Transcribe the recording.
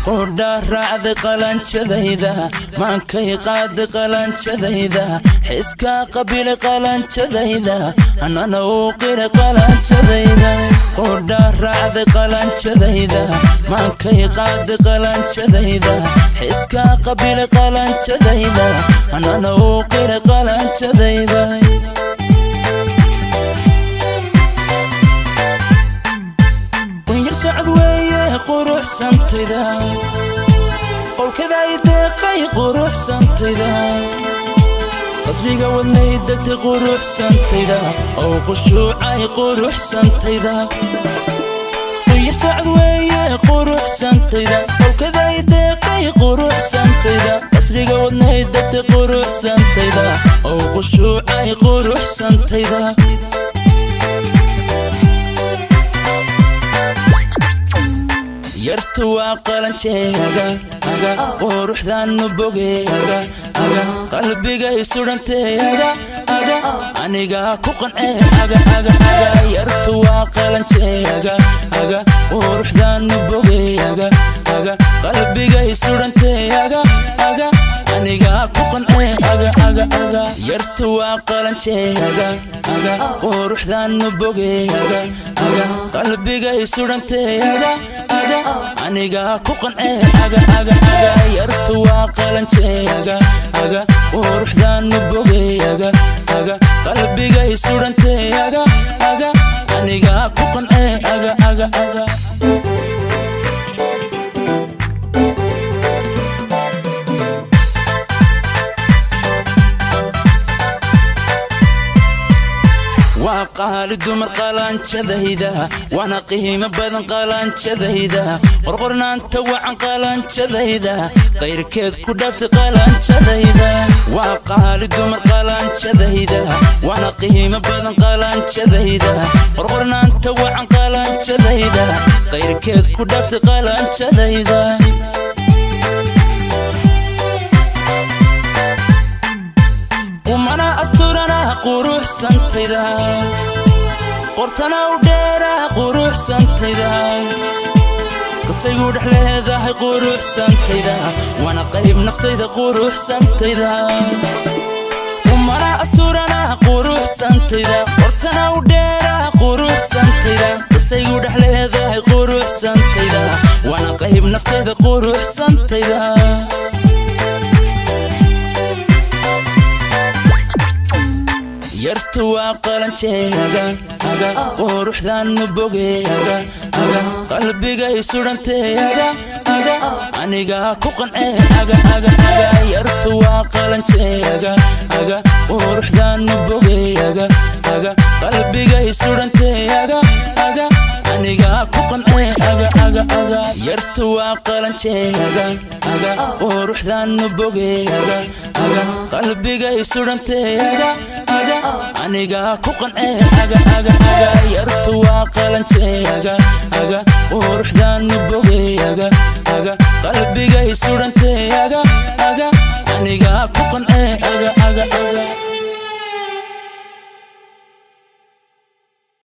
Qudha raacday qalanjadayda, maankay qaaday qalanjadayda, xiskaa qabilay qalanjadayda, anana uu qiray qalanjadayda. Qudha raacday qalanjadayda, maankay qaaday qalanjadayda, xiskaa qabilay qalanjadayda, anana uu qiray qalanjadayda. Qunyar socod weeye quruxsantayda, qowlkada ay deeqay quruxsantayda, qasriga wadnay degtay quruxsantayda, oo qushuucay quruxsantayda. Qunyar socod weeye quruxsantayda, qowlkada ay deeqay quruxsantayda, qasriga wadnay degtay quruxsantayda, oo qushuucay quruxsantayda. Yartu waa qalanjeeaga aga, quruxdaanu bogeeaga aga, qalbigay sudhanteeaga aga, anigaa ku qancee aga aga aga. Yartu waa qalanjeeaga aga, quruxdaanu bogeeaga aga, qalbigay sudhanteeaga aga, anigaa ku qancee aga aga aga. Yartu waa qalanjeeaga aga, quruxdaanu bogeeaga aga, qalbigay sudhanteeaga aga, anigaa ku qancee aga aga aga. Yartu waa qalanjeeaga aga, quruxdaanu bogeeaga aga, qalbigay sudhanteeaga aga, anigaa ku qancee aga aga aga. Waa qaali dumar qalanjadayda, waana qiimo badan qalanjadayda, qorqornaanta wacan qalanjadayda, qayrkeed ku dhaaftay qalanjadayda. Waa qaali dumar qalanjadayda, waana qiimo badan qalanjadayda, qorqornaanta wacan qalanjadayda, qayrkeed ku dhaaftay qalanjadayda. Qumana asturana quruxsantayda, qortana u dheera quruxsantayda, qisaygu dhex leedahay quruxsantayda, waana qayb naftayda quruxsantayda. Qumana asturana quruxsantayda, qortana u dheera quruxsantayda, qisaygu dhex leedahay quruxsantayda, waana qayb naftayda quruxsantayda. Yartu waa qalanjeeaga aga, quruxdaanu bogeeaga aga, qalbigay sudhanteeaga aga, anigaa ku qancee aga aga aga. Yartu waa qalanjeeaga aga, quruxdaanu bogeeaga aga, qalbigay sudhanteeaga aga, anigaa ku qancee aga aga aga. Yartu waa qalanjeeaga aga, quruxdaanu bogeeaga aga, qalbigay sudhanteeaga aga, anigaa ku qancee aga aga aga. Yartu